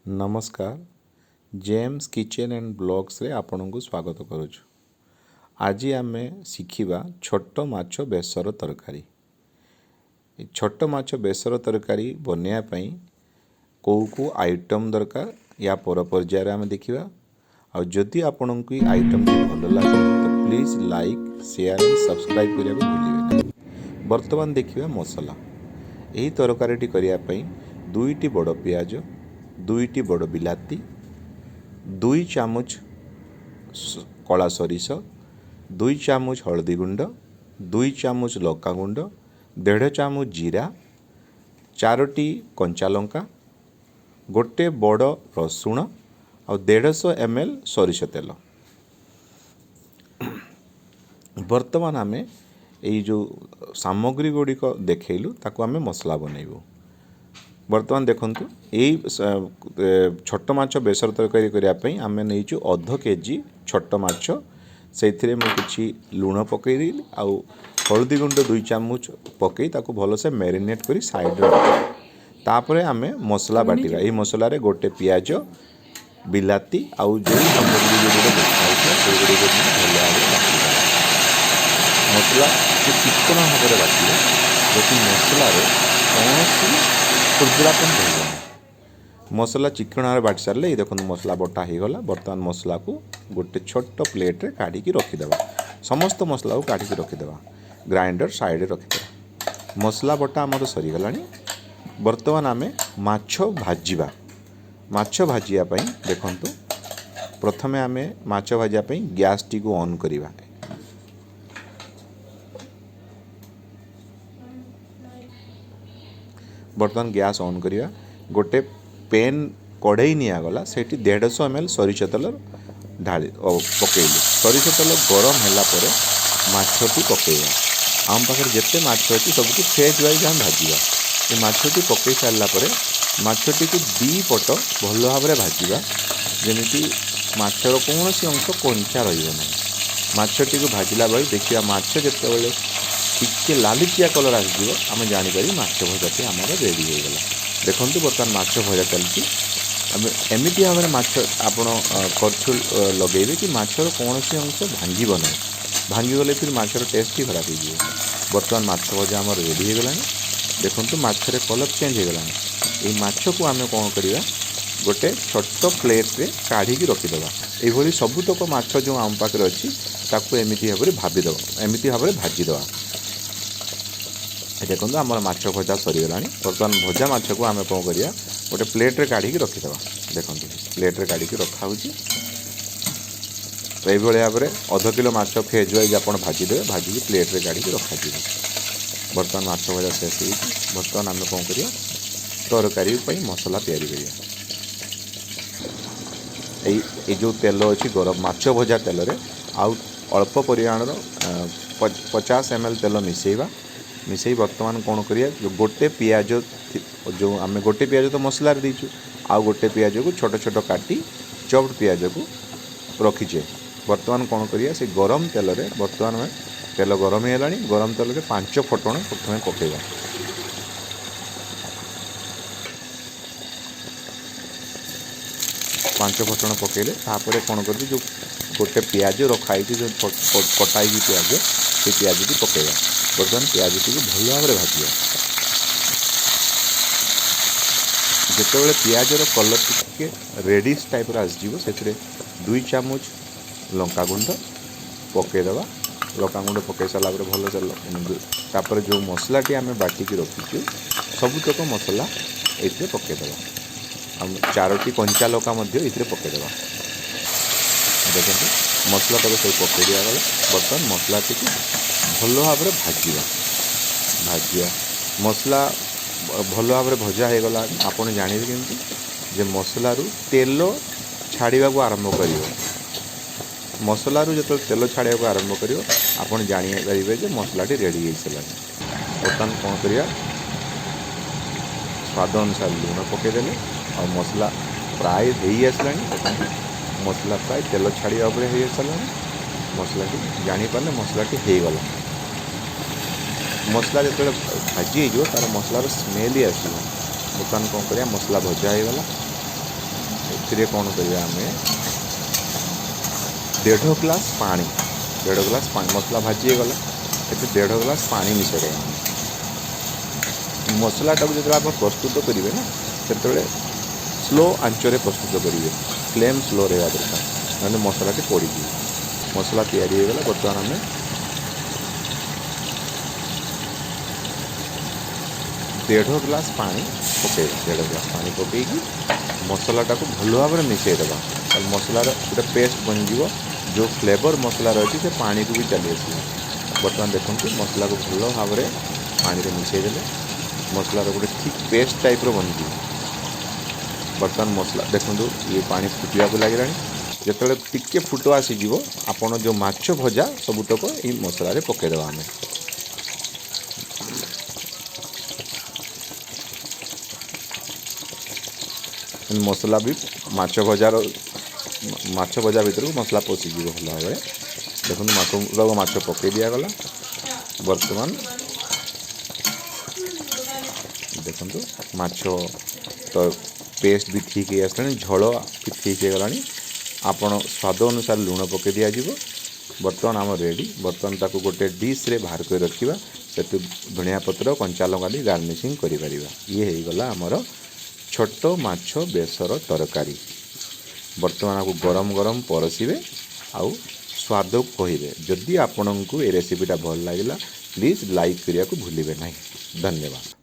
ନମସ୍କାର, James kitchen and ବ୍ଲଗ୍ସରେ ଆପଣଙ୍କୁ ସ୍ୱାଗତ କରୁଛୁ। ଆଜି ଆମେ ଶିଖିବା ଛୋଟ ମାଛ ବେସର ତରକାରୀ। ଛୋଟ ମାଛ ବେସର ତରକାରୀ ବନେଇବା ପାଇଁ କେଉଁ କେଉଁ ଆଇଟମ୍ ଦରକାର, ୟା ପର ପର୍ଯ୍ୟାୟରେ ଆମେ ଦେଖିବା। ଆଉ ଯଦି ଆପଣଙ୍କୁ ଏଇ ଆଇଟମ୍ଟି ଭଲ ଲାଗେ ତ please like, share and subscribe କରିବାକୁ ଭୁଲିବେ ନାହିଁ। ବର୍ତ୍ତମାନ ଦେଖିବା ମସଲା। ଏହି ତରକାରୀଟି କରିବା ପାଇଁ 2ଟି ବଡ଼ ପିଆଜ, 2ଟି ବଡ଼ ବିଲାତି, 2 ଚାମଚ କଳା ସୋରିଷ, 2 ଚାମଚ ହଳଦୀ ଗୁଣ୍ଡ, 2 ଚାମଚ ଲଙ୍କା ଗୁଣ୍ଡ, ଦେଢ଼ ଚାମଚ ଜିରା, 4ଟି କଞ୍ଚା ଲଙ୍କା, ଗୋଟେ ବଡ଼ ରସୁଣ ଆଉ 150 ଏମ୍ ଏଲ୍ ସୋରିଷ ତେଲ। ବର୍ତ୍ତମାନ ଆମେ ଏଇ ଯେଉଁ ସାମଗ୍ରୀ ଗୁଡ଼ିକ ଦେଖେଇଲୁ, ତାକୁ ଆମେ ମସଲା ବନେଇବୁ। ବର୍ତ୍ତମାନ ଦେଖନ୍ତୁ, ଏଇ ଛୋଟ ମାଛ ବେସର ତରକାରୀ କରିବା ପାଇଁ ଆମେ ନେଇଛୁ ଅଧ କେଜି ଛୋଟ ମାଛ। ସେଇଥିରେ ମୁଁ କିଛି ଲୁଣ ପକାଇଦେଲି ଆଉ ହଳଦୀ ଗୁଣ୍ଡ 2 ଚାମଚ ପକାଇ ତାକୁ ଭଲସେ ମ୍ୟାରିନେଟ୍ କରି ସାଇଡ଼୍ରେ ରଖିବା। ତାପରେ ଆମେ ମସଲା ବାଟିବା। ଏଇ ମସଲାରେ ଗୋଟେ ପିଆଜ, ବିଲାତି ଆଉ ଯେଉଁ ସାମଗ୍ରୀ ଗୁଡ଼ିକ ଦେଖା ହେଇଥିଲା, ସେଇଗୁଡ଼ିକ ଭଲ ଭାବରେ ବାଟିଦେବା। ମସଲା ଟିକେ ଚିକ୍କଣ ଭାବରେ ବାଟିବା, ଯଦି ମସଲାରେ କୌଣସି ଖୁର୍ଦୁରାପଣ ରହିବ ନାହିଁ। ମସଲା ଚିକ୍କଣ ଭାବରେ ବାଟି ସାରିଲେ, ଏଇ ଦେଖନ୍ତୁ, ମସଲା ବଟା ହେଇଗଲା। ବର୍ତ୍ତମାନ ମସଲାକୁ ଗୋଟେ ଛୋଟ ପ୍ଲେଟ୍ରେ କାଢ଼ିକି ରଖିଦେବା। ସମସ୍ତ ମସଲାକୁ କାଢ଼ିକି ରଖିଦେବା, ଗ୍ରାଇଣ୍ଡର ସାଇଡ଼ରେ ରଖିଦେବା। ମସଲା ବଟା ଆମର ସରିଗଲାଣି। ବର୍ତ୍ତମାନ ଆମେ ମାଛ ଭାଜିବା। ମାଛ ଭାଜିବା ପାଇଁ ଦେଖନ୍ତୁ, ପ୍ରଥମେ ଆମେ ମାଛ ଭାଜିବା ପାଇଁ ଗ୍ୟାସ୍ଟିକୁ ଅନ୍ କରିବା। ବର୍ତ୍ତମାନ ଗ୍ୟାସ୍ ଅନ୍ କରିବା। ଗୋଟେ ପେନ୍ କଢ଼େଇ ନିଆଗଲା। ସେଇଠି 150 ଏମ୍ ଏଲ୍ ସୋରିଷ ତେଲ ଢାଳି ପକାଇଲୁ। ସୋରିଷ ତେଲ ଗରମ ହେଲା ପରେ ମାଛଟି ପକାଇବା। ଆମ ପାଖରେ ଯେତେ ମାଛ ଅଛି, ସବୁକୁ ଫେଜ୍ ୱାଇଜ୍ ଆମେ ଭାଜିବା। ଏ ମାଛଟି ପକାଇ ସାରିଲା ପରେ ମାଛଟିକୁ ଦୁଇ ପଟ ଭଲ ଭାବରେ ଭାଜିବା, ଯେମିତି ମାଛର କୌଣସି ଅଂଶ କଞ୍ଚା ରହିବ ନାହିଁ। ମାଛଟିକୁ ଭାଜିଲା ବେଳେ ଦେଖିବା, ମାଛ ଯେତେବେଳେ ଟିକେ ଲାଲିଚିଆ କଲର୍ ଆସିଯିବ, ଆମେ ଜାଣିପାରିବୁ ମାଛ ଭଜାଟି ଆମର ରେଡ଼ି ହେଇଗଲା। ଦେଖନ୍ତୁ, ବର୍ତ୍ତମାନ ମାଛ ଭଜା ଚାଲିଛି। ଆମେ ଏମିତି ଭାବରେ ମାଛ ଆପଣ କରଛୁଲ ଲଗେଇବେ କି ମାଛର କୌଣସି ଅଂଶ ଭାଙ୍ଗିବ ନାହିଁ। ଭାଙ୍ଗିଗଲେ ଫିର୍ ମାଛର ଟେଷ୍ଟ ହିଁ ଖରାପ ହେଇଯିବ। ବର୍ତ୍ତମାନ ମାଛ ଭଜା ଆମର ରେଡ଼ି ହେଇଗଲାଣି। ଦେଖନ୍ତୁ, ମାଛରେ କଲର୍ ଚେଞ୍ଜ ହେଇଗଲାଣି। ଏଇ ମାଛକୁ ଆମେ କ'ଣ କରିବା? ଗୋଟେ ଛୋଟ ପ୍ଲେଟ୍ରେ କାଢ଼ିକି ରଖିଦେବା। ଏଇଭଳି ସବୁତକ ମାଛ ଯେଉଁ ଆମ ପାଖରେ ଅଛି, ତାକୁ ଏମିତି ଭାବରେ ଭାବିଦେବା, ଏମିତି ଭାବରେ ଭାଜିଦେବା। ଦେଖନ୍ତୁ, ଆମର ମାଛ ଭଜା ସରିଗଲାଣି। ବର୍ତ୍ତମାନ ଭଜା ମାଛକୁ ଆମେ କ'ଣ କରିବା? ଗୋଟେ ପ୍ଲେଟ୍ରେ କାଢ଼ିକି ରଖିଦେବା। ଦେଖନ୍ତୁ, ପ୍ଲେଟ୍ରେ କାଢ଼ିକି ରଖାହେଉଛି। ତ ଏଇଭଳି ଭାବରେ ଅଧ କିଲୋ ମାଛ ଫେଜ୍ ୱାଇଜ୍ ଆପଣ ଭାଜିଦେବେ। ଭାଜିକି ପ୍ଲେଟ୍ରେ କାଢ଼ିକି ରଖାଯିବ। ବର୍ତ୍ତମାନ ମାଛ ଭଜା ଶେଷ ହେଇଛି। ବର୍ତ୍ତମାନ ଆମେ କ'ଣ କରିବା? ତରକାରୀ ପାଇଁ ମସଲା ତିଆରି କରିବା। ଏଇ ଯେଉଁ ତେଲ ଅଛି, ଗରମ ମାଛ ଭଜା ତେଲରେ ଆଉ ଅଳ୍ପ ପରିମାଣର 50 ଏମ୍ ଏଲ୍ ତେଲ ମିଶାଇବା। ମିଶାଇ ବର୍ତ୍ତମାନ କ'ଣ କରିବା? ଗୋଟେ ପିଆଜ, ଯେଉଁ ଆମେ ଗୋଟେ ପିଆଜ ତ ମସଲାରେ ଦେଇଛୁ, ଆଉ ଗୋଟେ ପିଆଜକୁ ଛୋଟ ଛୋଟ କାଟି ଚପ୍ଡ ପିଆଜକୁ ରଖିଛେ। ବର୍ତ୍ତମାନ କ'ଣ କରିବା? ସେ ଗରମ ତେଲରେ, ବର୍ତ୍ତମାନ ତେଲ ଗରମ ହେଇଗଲାଣି, ଗରମ ତେଲରେ ପାଞ୍ଚ ଫୁଟଣ ପ୍ରଥମେ ପକାଇବା। ପାଞ୍ଚ ଫୁଟଣ ପକାଇଲେ, ତାପରେ କ'ଣ କରିବୁ? ଯେଉଁ ଗୋଟେ ପିଆଜ ରଖା ହେଇଛି, ଯେଉଁ କଟା ହେଇକି ପିଆଜ, ସେ ପିଆଜଟି ପକାଇବା। ବର୍ତ୍ତମାନ ପିଆଜଟିକୁ ଭଲ ଭାବରେ ଭାଜିବା। ଯେତେବେଳେ ପିଆଜର କଲର୍ ଟିକେ ରେଡ଼ିସ୍ ଟାଇପ୍ର ଆସିଯିବ, ସେଥିରେ 2 ଚାମଚ ଲଙ୍କାଗୁଣ୍ଡ ପକାଇଦେବା। ଲଙ୍କାଗୁଣ୍ଡ ପକାଇ ସାରିଲା ପରେ ଭଲସେ ତାପରେ ଯେଉଁ ମସଲାଟି ଆମେ ବାଟିକି ରଖିଛୁ, ସବୁତକ ମସଲା ଏଇଥିରେ ପକାଇଦେବା। ଆଉ 4ଟି କଞ୍ଚା ଲଙ୍କା ମଧ୍ୟ ଏଇଥିରେ ପକାଇଦେବା। ଦେଖନ୍ତୁ, ମସଲାଟାକୁ ସବୁ ପକାଇ ଦିଆଗଲା। ବର୍ତ୍ତମାନ ମସଲାଟିକୁ ଭଲ ଭାବରେ ଭାଜିବା। ଭାଜିବା, ମସଲା ଭଲ ଭାବରେ ଭଜା ହେଇଗଲା ଆପଣ ଜାଣିବେ କେମିତି? ଯେ ମସଲାରୁ ତେଲ ଛାଡ଼ିବାକୁ ଆରମ୍ଭ କରିବ। ମସଲାରୁ ଯେତେବେଳେ ତେଲ ଛାଡ଼ିବାକୁ ଆରମ୍ଭ କରିବ, ଆପଣ ଜାଣିପାରିବେ ଯେ ମସଲାଟି ରେଡ଼ି ହେଇସାରିଲାଣି। ବର୍ତ୍ତମାନ କ'ଣ କରିବା? ସ୍ୱାଦ ଅନୁସାରେ ଲୁଣ ପକାଇଦେଲେ। ଆଉ ମସଲା ପ୍ରାୟ ହେଇ ଆସିଲାଣି। ଦେଖନ୍ତୁ, ମସଲା ପ୍ରାୟ ତେଲ ଛାଡ଼ିବା ଉପରେ ହେଇ ସାରିଲାଣି। ମସଲାଟି ଜାଣିପାରିଲେ ମସଲାଟି ହେଇଗଲା। ମସଲା ଯେତେବେଳେ ଭାଜି ହେଇଯିବ, ତା'ର ମସଲାର ସ୍ମେଲ୍ ହିଁ ଆସିବ। ବର୍ତ୍ତମାନ କ'ଣ କରିବା? ମସଲା ଭଜା ହେଇଗଲା। ଏଥିରେ କ'ଣ କରିବା ଆମେ, 1.5 ଗ୍ଲାସ୍ ପାଣି, 1.5 ଗ୍ଲାସ୍ ପାଣି। ମସଲା ଭାଜି ହେଇଗଲା, ଏଥିରେ 1.5 ଗ୍ଲାସ୍ ପାଣି ମିଶାଇଦେବା ଆମେ। ମସଲାଟାକୁ ଯେତେବେଳେ ଆପଣ ପ୍ରସ୍ତୁତ କରିବେ ନା, ସେତେବେଳେ ସ୍ଲୋ ଆଞ୍ଚରେ ପ୍ରସ୍ତୁତ କରିବେ। ଫ୍ଲେମ୍ ସ୍ଲୋ ରହିବା ଦରକାର, ନହେଲେ ମସଲାଟି ପୋଡ଼ିଯିବ। ମସଲା ତିଆରି ହେଇଗଲା। ବର୍ତ୍ତମାନ ଆମେ 1.5 ଗ୍ଲାସ୍ ପାଣି ପକାଇବା। 1.5 ଗ୍ଲାସ୍ ପାଣି ପକାଇକି ମସଲାଟାକୁ ଭଲ ଭାବରେ ମିଶାଇଦେବା। ତାହେଲେ ମସଲାର ଗୋଟେ ପେଷ୍ଟ ବନିଯିବ। ଯେଉଁ ଫ୍ଲେଭର ମସଲାର ଅଛି, ସେ ପାଣିକୁ ବି ଚାଲି ଆସିବ। ବର୍ତ୍ତମାନ ଦେଖନ୍ତୁ, ମସଲାକୁ ଭଲ ଭାବରେ ପାଣିରେ ମିଶାଇ ଦେଲେ ମସଲାର ଗୋଟେ ଥିକ୍ ପେଷ୍ଟ ଟାଇପ୍ର ବନିଯିବ। ବର୍ତ୍ତମାନ ମସଲା ଦେଖନ୍ତୁ, ଇଏ ପାଣି ଫୁଟିବାକୁ ଲାଗିଲାଣି। ଯେତେବେଳେ ଟିକେ ଫୁଟ ଆସିଯିବ, ଆପଣ ଯେଉଁ ମାଛ ଭଜା ସବୁତକ ଏଇ ମସଲାରେ ପକାଇଦେବା ଆମେ। ମସଲା ବି ମାଛ ଭଜାର ମାଛ ଭଜା ଭିତରକୁ ମସଲା ପଶିଯିବ ଭଲ ଭାବରେ। ଦେଖନ୍ତୁ, ମାଛ ମାଛ ପକାଇ ଦିଆଗଲା। ବର୍ତ୍ତମାନ ଦେଖନ୍ତୁ, ମାଛ ତ ପେଷ୍ଟ ବି ଠିକ୍ ହେଇ ଆସିଲାଣି, ଝୋଳ ବି ଠିକ୍ ହେଇଗଲାଣି। ଆପଣ ସ୍ୱାଦ ଅନୁସାରେ ଲୁଣ ପକାଇ ଦିଆଯିବ। ବର୍ତ୍ତମାନ ଆମର ରେଡ଼ି। ବର୍ତ୍ତମାନ ତାକୁ ଗୋଟେ ଡିସ୍ରେ ବାହାର କରି ରଖିବା। ସେଠୁ ଧନିଆ ପତ୍ର, କଞ୍ଚା ଲଙ୍କା ଦେଇ ଗାର୍ନିସିଂ କରିପାରିବା। ଇଏ ହେଇଗଲା ଆମର ଛୋଟ ମାଛ ବେସର ତରକାରୀ। ବର୍ତ୍ତମାନ ଆକୁ ଗରମ ଗରମ ପରସିବେ ଆଉ ସ୍ୱାଦ କହିବେ। ଯଦି ଆପଣଙ୍କୁ ଏ ରେସିପିଟା ଭଲ ଲାଗିଲା, ପ୍ଲିଜ୍ ଲାଇକ୍ କରିବାକୁ ଭୁଲିବେ ନାହିଁ। ଧନ୍ୟବାଦ।